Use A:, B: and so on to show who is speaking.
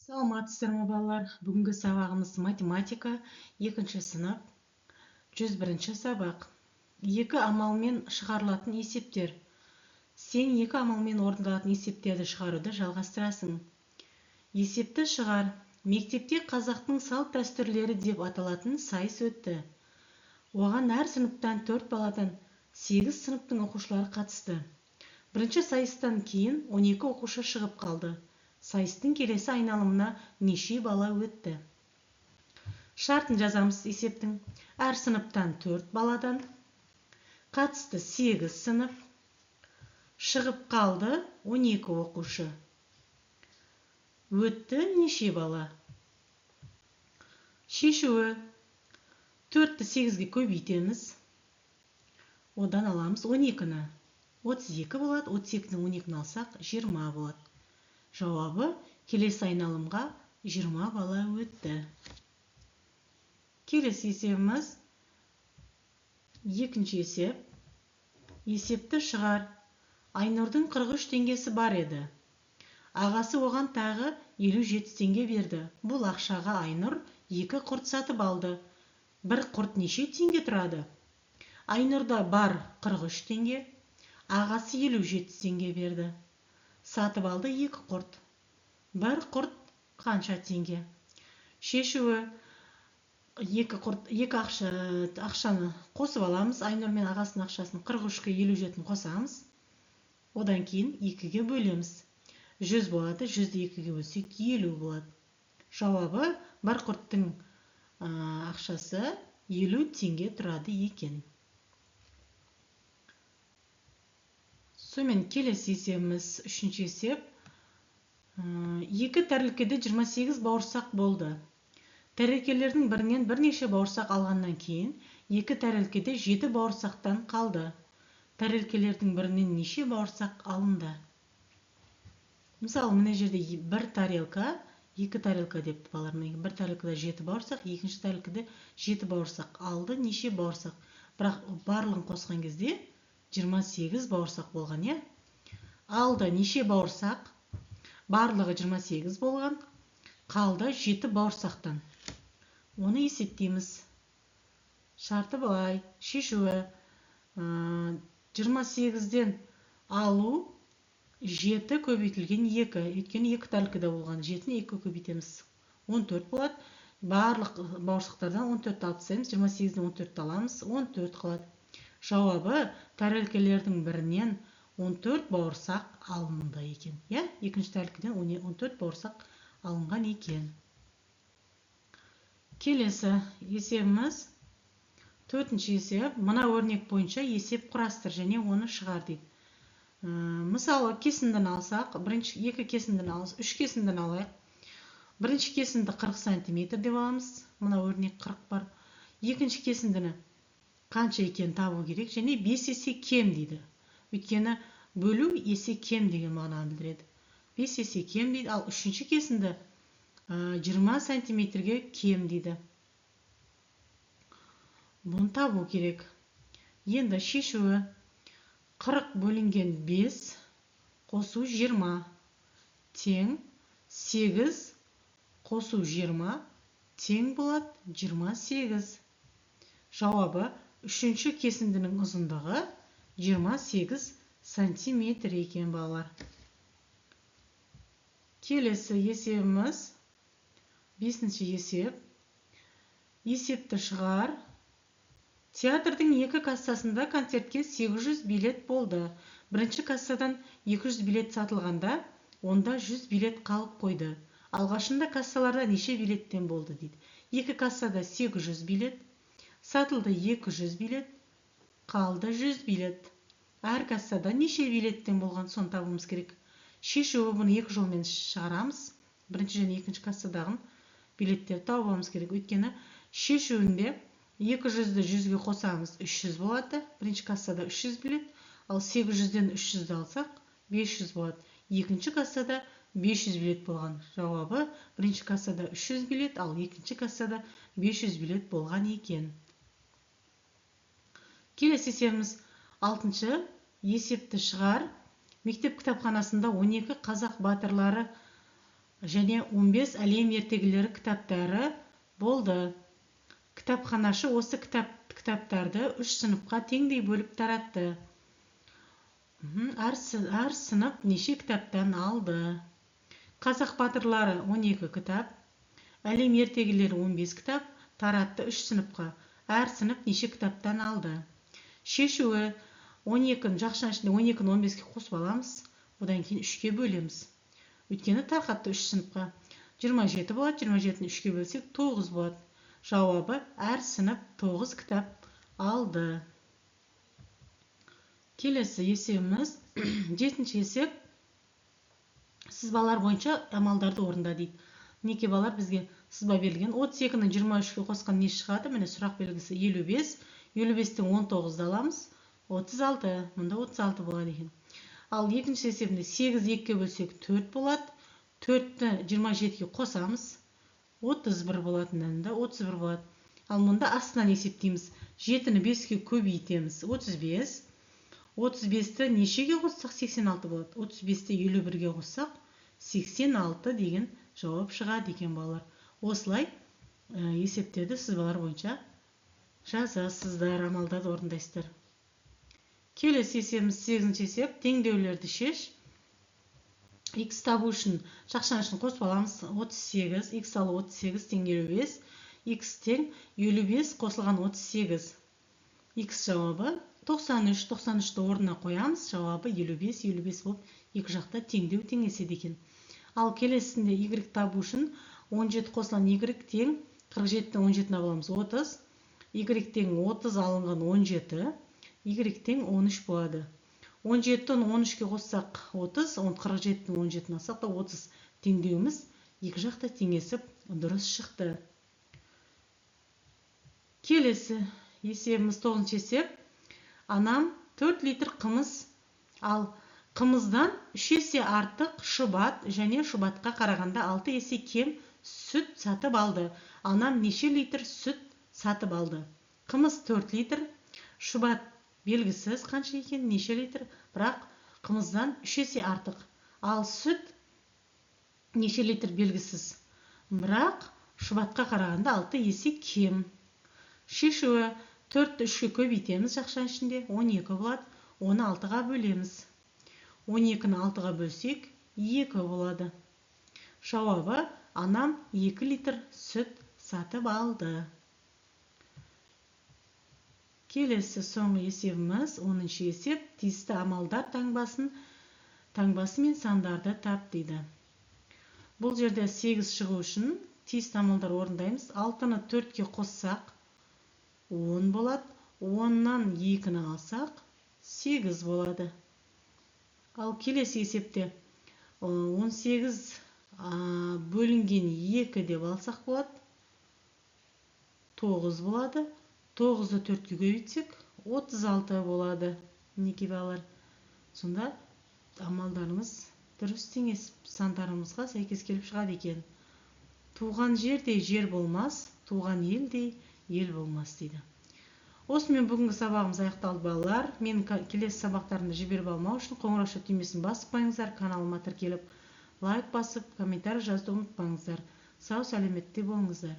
A: Саламатсыздар ма, балалар? Бүгінгі сабағымыз математика, екінші сынып, 101 сабақ. Екі амалмен шығарылатын есептер. Сен екі амалмен орындалатын есептерді шығаруды жалғастырасың. Есепті шығар. Мектепте қазақтың салт-дәстүрлері деп аталатын сайыс өтті. Оған әр сыныптан 4 баладан 8 сыныптың оқушылары қатысты. Бірінші сайыстан кейін 12 оқушы шығып қалды. Сайыстың келесі айналымына неше бала өтті? Шартын жазамыз есептің. Әр сыныптан 4 баладан қатысты 8 сынып, шығып қалды 12 оқушы. Өтті неше бала? Шешуі. 4-ті 8-ге көбейтеміз. Одан аламыз 12-ні. 32 болады. 32-ні 12-ні алсақ, 20 болады. Жауабы келесі айналымға 20 бала өтті. Келесі есебіміз екінші есеп. Есепті шығар. Айнұрдың 43 теңгесі бар еді. Ағасы оған тағы 57 теңге берді. Бұл ақшаға Айнұр 2 құрт сатып алды. Бір құрт неше теңге тұрады? Айнұрда бар 43 теңге, ағасы 57 теңге берді. Сатып алды 2 құрт. Бір құрт қанша теңге? Шешуі. 2 құрт, 2 ақшаны қосып аламыз. Айнұр мен ағасының ақшасын 43-ке 57-ні қосамыз. Одан кейін 2-ге бөлеміз. 100 болады. 100-ді 2-ге бөлсек 50 болады. Жауабы бір құрттың ақшасы 50 теңге тұрады екен. Сонымен келесі есебіміз үшінші есеп. 2 тәрелкеде 28 бауырсақ болды. Тәрелкелердің бірінен бірнеше бауырсақ алғаннан кейін 2 тәрелкеде 7 бауырсақтан қалды. Тәрелкелердің бірінен неше бауырсақ алынды? Мысалы, мына жерде бір тарелка, 2 тарелка депті балалар. Міне бір тарелкада 7 бауырсақ, екінші тарелкада 7 бауырсақ алды, неше бауырсақ? Бірақ барлығын қосқан кезде 28 бауырсақ болған, иә? Алды неше бауырсақ? Барлығы 28 болған. Қалды 7 бауырсақтан. Оны есептейміз. Шарты былай, шешуі. 28-ден алу 7 көбейтілген 2. Өйткені 2 тәрелкеде болған. 7-ні 2 көбейтеміз. 14 болады. Барлық бауырсақтардан 14-ті алып тастаймыз. 28-ден 14-ті аламыз. 14 қалады. Жауабы тәрелкелердің бірінен 14 бауырсақ алынды екен. Иә, екінші тәрелкеден 14 бауырсақ алынған екен. Келесі есебіміз төртінші есеп. Мына өрнек бойынша есеп құрастыр және оны шығар дейді. Мысалы, кесіндіні алсақ, бірінші екі кесіндіні алсақ, үш кесіндіні алайық. Бірінші кесінді 40 сантиметр деп аламыз. Мына өрнек 40 бар. Екінші кесіндіні қанша екенін табу керек және 5 есе кем дейді. Өйткені бөлу есе кем деген мағынаны білдіреді. 5 есе кем дейді. Ал үшінші кесінді 20 сантиметрге кем дейді. Бұны табу керек. Енді шешуі 40 бөлінген 5 қосу 20 тең 8 қосу 20 тең болады 28. Жауабы үшінші кесіндінің ұзындығы 28 сантиметр екен, балалар. Келесі есебіміз бесінші есеп. Есепті шығар. Театрдың екі кассасында концертке 800 билет болды. Бірінші кассадан 200 билет сатылғанда, онда 100 билет қалып қойды. Алғашында кассаларда неше билеттен болды дейді. Екі кассада 800 билет, сатылды 200 билет, қалды 100 билет. Әр кассада неше билеттен болған, соны табуымыз керек. Шешуі бұны екі жолмен шығарамыз. Бірінші және екінші кассадағын билеттерді тауып алуымыз керек. Өйткені шешуінде 200-ді 100-ге қосамыз, 300 болады. Бірінші кассада 300 билет, ал 800-ден 300-ді алсақ, 500 болады. Екінші кассада 500 билет болған. Жауабы бірінші кассада 300 билет, ал екінші кассада 500 билет болған екен. Келесі есебіміз алтыншы есепті шығар. Мектеп кітапханасында 12 қазақ батырлары және 15 әлем ертегілері кітаптары болды. Кітапханашы осы кітаптарды 3 сыныпқа теңдей бөліп таратты. Әр сынып неше кітаптан алды? Қазақ батырлары 12 кітап, әлем ертегілері 15 кітап таратты 3 сыныпқа. Әр сынып неше кітаптан алды? Шешуі: 12-ні жақшаның ішінде 12-ні 15-ке қосып аламыз, одан кейін 3-ке бөлеміз. Өйткені тарқатты 3 сыныпқа. 27 болады, 27-ні 3-ке бөлсек 9 болады. Жауабы: әр сынып 9 кітап алды. Келесі есебіміз 7-ші есеп. Сызбалар бойынша амалдарды орында дейді. Мінекей, балалар, бізге сызба берілген. 32-ні 23-ке қосқан не шығады? Міне, сұрақ белгісі 55. 55-тен 19-ды аламыз. 36. Мұнда 36 болады екен. Ал екінші есебінде 8 2-ге бөлсек 4 болады. 4-ті 27-ге қосамыз. 31 болады. Мында 31 болады. Ал мұнда астынан есептейміз. 7-ні 5-ке көбейтеміз. 35. 35-ті нешеге қоссақ 86 болады? 35-ті 51-ге қоссақ 86 деген жауап шығады екен, балалар. Осылай есептерді сызбалар бойынша жазасыздар, амалдарды орындайсыздар. Келесі есебіміз 8-ші есеп. Теңдеулерді шеш. X табу үшін жақшаның ішін қосып аламыз. 38, x алу 38 тең 55, x тең 55 қосылған 38. X жауабы 93, 93-ті орнына қоямыз, жауабы 55, 55 болып екі жақта теңдеу теңеседі екен. Ал келесінде y табу үшін 17 қосылған y тең 47-тен 17-ні аламыз 30, y тең 30 алынған 17, y тең 13 болады. 17-тен 13-ке қоссақ 30, 47-тен 17-ні алсақ та 30. Теңдеуіміз екі жақта теңесіп дұрыс шықты. Келесі есебіміз 9-шы есеп. Анам 4 литр қымыз ал қымыздан 3 есе артық шұбат және шұбатқа қарағанда 6 есе кем сүт сатып алды. Анам неше литр сүт сатып алды? Қымыз 4 литр, шұбат белгісіз қанша екен, неше литр, бірақ қымыздан 3 есе артық. Ал сүт неше литр белгісіз, бірақ шұбатқа қарағанда 6 есе кем. Шешуі: 4-ті 3-ке көбейтеміз жақшаның ішінде, 12 болады, оны 6-ға бөлеміз. 12-ні 6-ға бөлсек, 2 болады. Жауабы: анам 2 литр сүт сатып алды. Келесі соңғы есебіміз 10-шы есеп. Тиісті амалдар таңбасы мен сандарды тап дейді. Бұл жерде 8 шығу үшін тиісті амалдар орындаймыз. 6-ны 4-ке қоссақ 10 болады. 10-нан 2-ні алсақ 8 болады. Ал келесі есепте 18 бөлінген 2 деп алсақ болады. 9 болады. 9-ды 4-ке көбейтсек 36 болады. Мінекей, балалар. Сонда амалдарымыз дұрыс теңесіп сандарымызға сәйкес келіп шығады екен. Туған жердей жер болмас, туған елдей ел болмас дейді. Осымен бүгінгі сабағымыз аяқталды, балалар. Мен келесі сабақтарымды жіберіп алмау үшін қоңырауша түймесін басып қойыңыздар, каналыма тіркеліп, лайк басып, комментарий жазуды ұмытпаңыздар. Сау сәлеметте болыңыздар.